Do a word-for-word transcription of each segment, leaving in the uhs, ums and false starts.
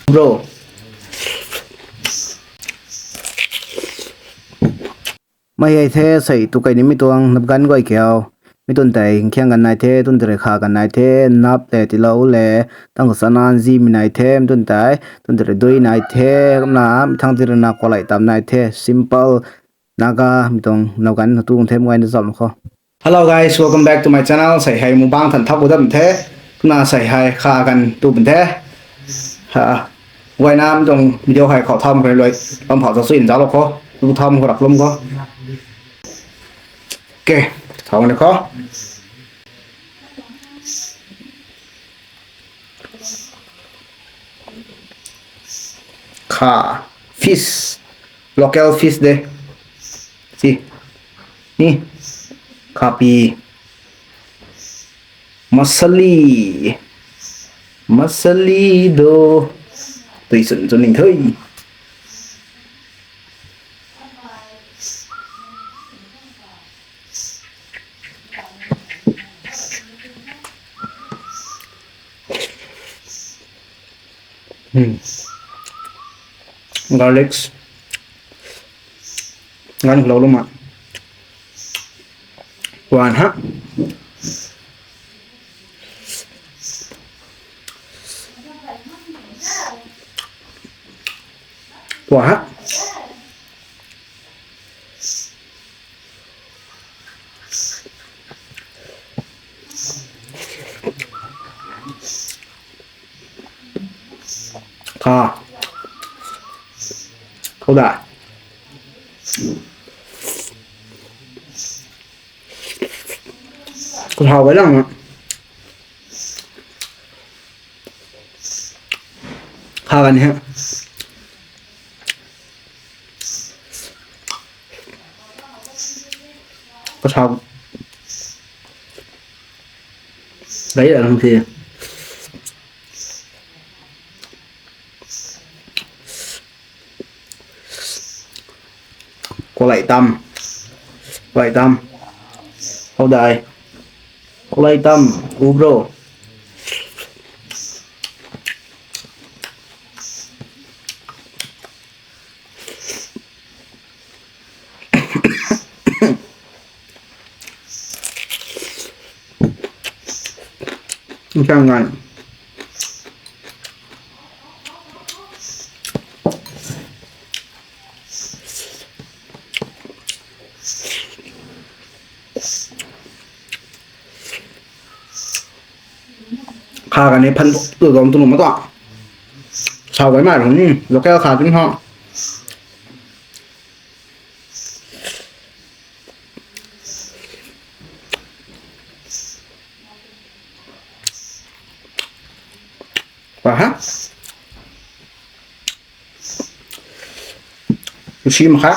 Bro. Mei hei the sei tu kai ni mi tuang nap ganv guay kiu. Mi tun tei khiang ganv nai the, tun tei rui kha ganv nai the, nap le tilou le, tang khou sana nzimei nai the, mi tun tei, tun tei rui dui nai the, kumna, mi thang tei rui na kualei tam nai the, simple, Naga, mi tuang nap ganv tu the, mei guayna zam khou. Hello guys, welcome back to my channel. Sei hei mukbang than thap u dam the. Kumna sei hei kha ganv tu bun the. Ha, guayna mi tuang video hei khou tham rui lui. Pam phau sa sui nzalou khou. Tu tham khou rap lum khou. Okay, thau ni khou. Kha, fish, local fish de. Si, ni, khapi, masali, masali do. Tui sun sun ning thui. Hmm. Garlics. Ngan lou lou ma. Wan ha. Wan ha. Kha. Khou da. Khou thau gay lang na. Kha gan he. Khou thau. Gay lang the. Khou lei tam. Khou lei tam. Khou dai. Khou lei tam. U bro. Nchang ngan. Kha kani phan tu zam tu nuh ma ta. Sau gay mai rung ni, local kha tin ho. Wa ha. Sushi mak kha.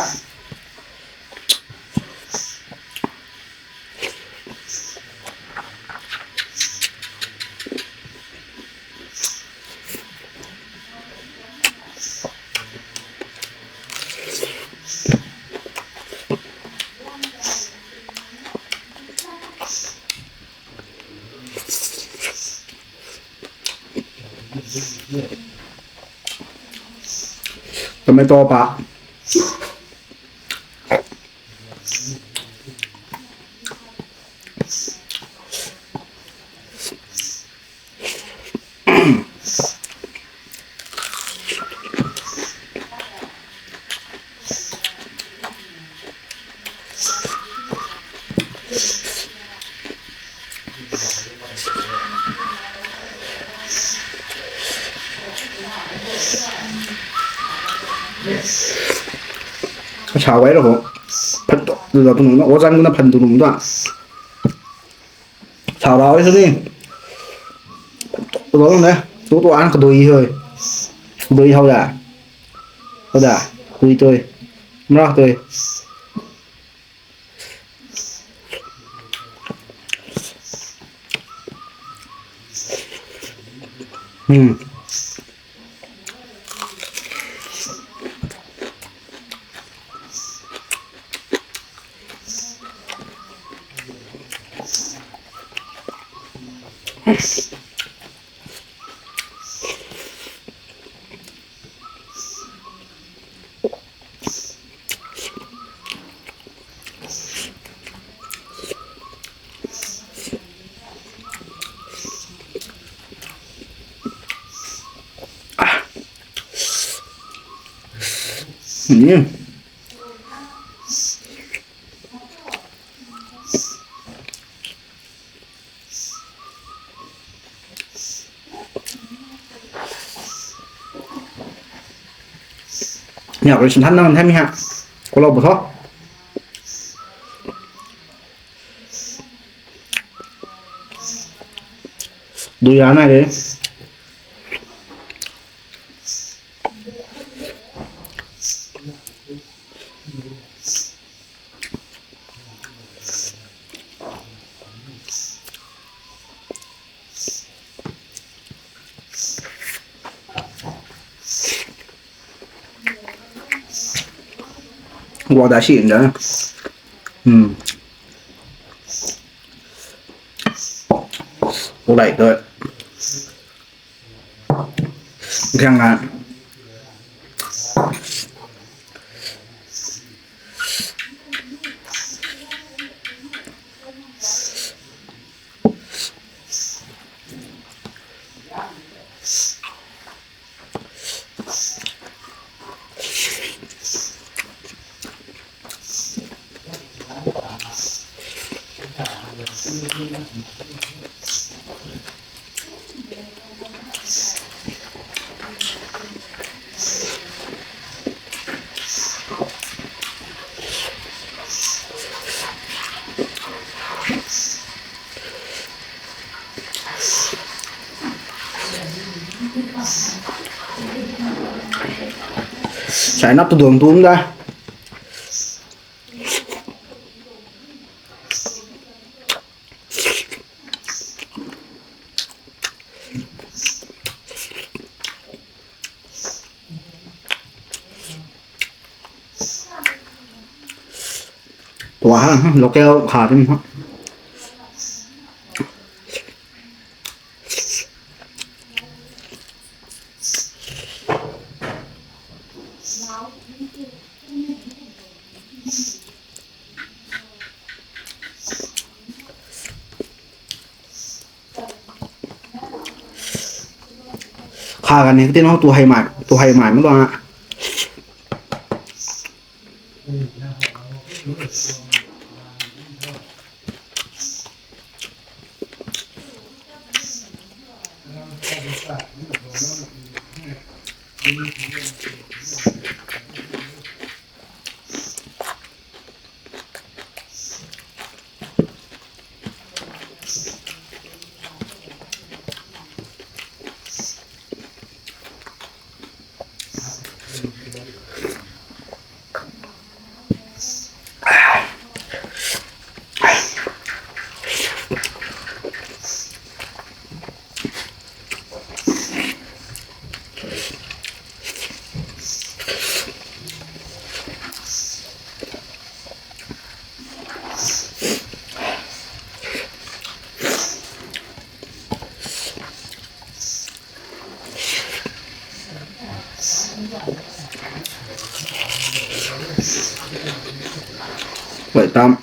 Tomato pa. Sa gay ra ho. Phan tu, tu, tu, tu, o zan na phan tu num ta. Thau rau e sw ni. Lou ne. Tu tu an kadui hoi. Kadui hou da. Hou da. Kadui tui. Mrak tui. Hmm. Niak rui sinthan nang the mi ha. Khou lou bu tho. Dui ra nai de. Guak da si nda. Hmm. Ulai tu. Khiang a. Sai nap tu duang tum da. Tua ha, local kha dim ha. Kha kan ni tin ho tu hei mai, tu hei mai mo tuang a. Wait, tam.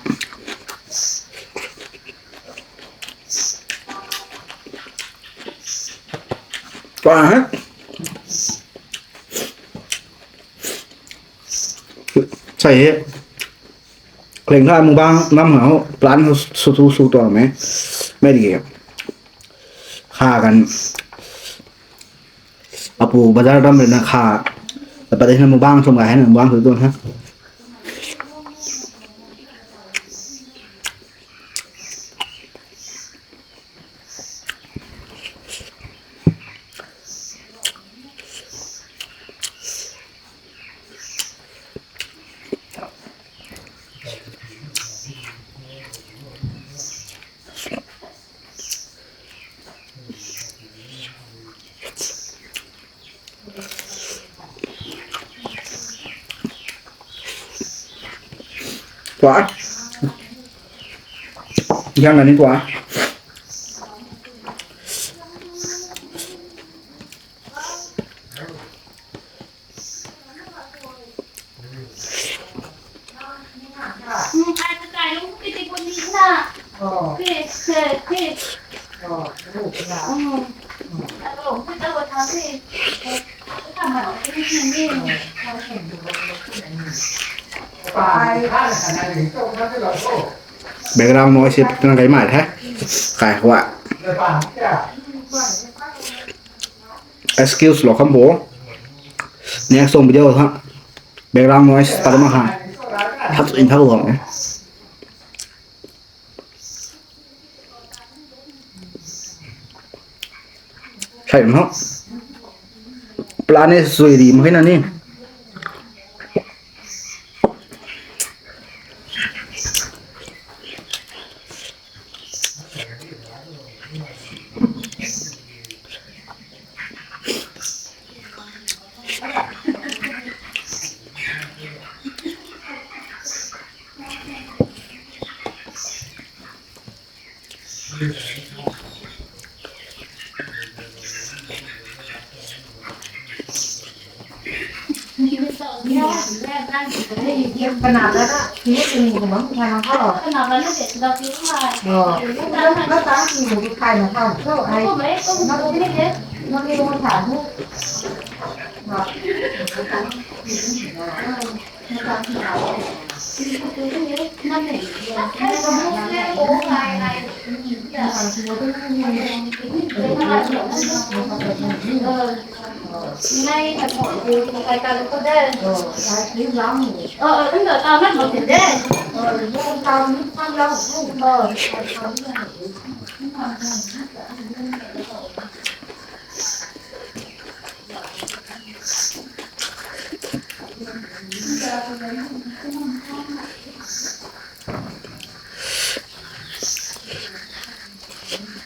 Tua hei. Sai hei. Kleng tha mukbang nam hau plan hau su tu su tuang me. Mei di. Kha kan. Apu bazar dam rui na kha. Apa de na mukbang sum ga hei na mukbang su tuang ha. Tua. Yang na ni tua. Background noise si twna kai mai the. Kai hua. Excuse lou kham bo. Next tuang video tha. Background noise pat mak khang. That in that lou. Sai ho. Plan e sui ri mak khe na ni.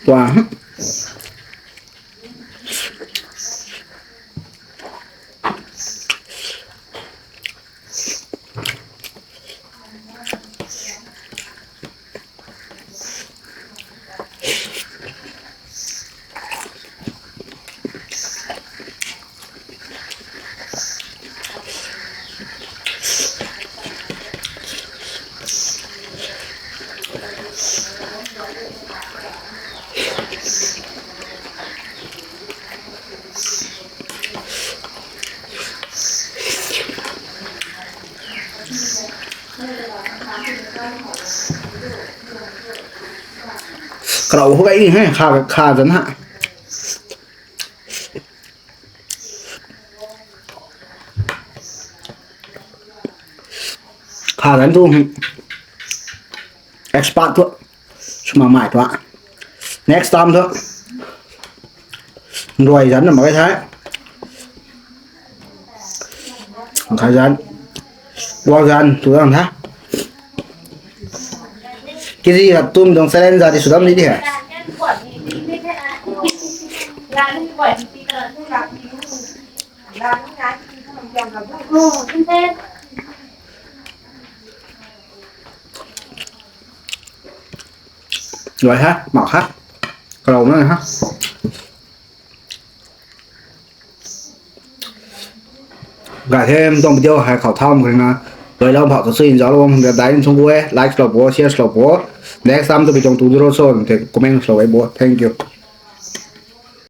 Wow. Karau hou gay ni he, kha, kha zan ha. Kha zan tu, expert tu. Swmang mai tua. Next time tu. Ruai zan na mak ge the. Kha zan. Guak zan tu zan the. Kiji khat tum tuang challenge za di sw dam ni di he. Luai ha, mak ha. Karau na ha. Gay the, tuang video hei khou tham kari na. Luailou phau tu sui nzauclou bam hang de dai ni chung gu e, like lou po, share lou po. Next time tu bi tuang tu zero so, te comment lou e bo. Thank you.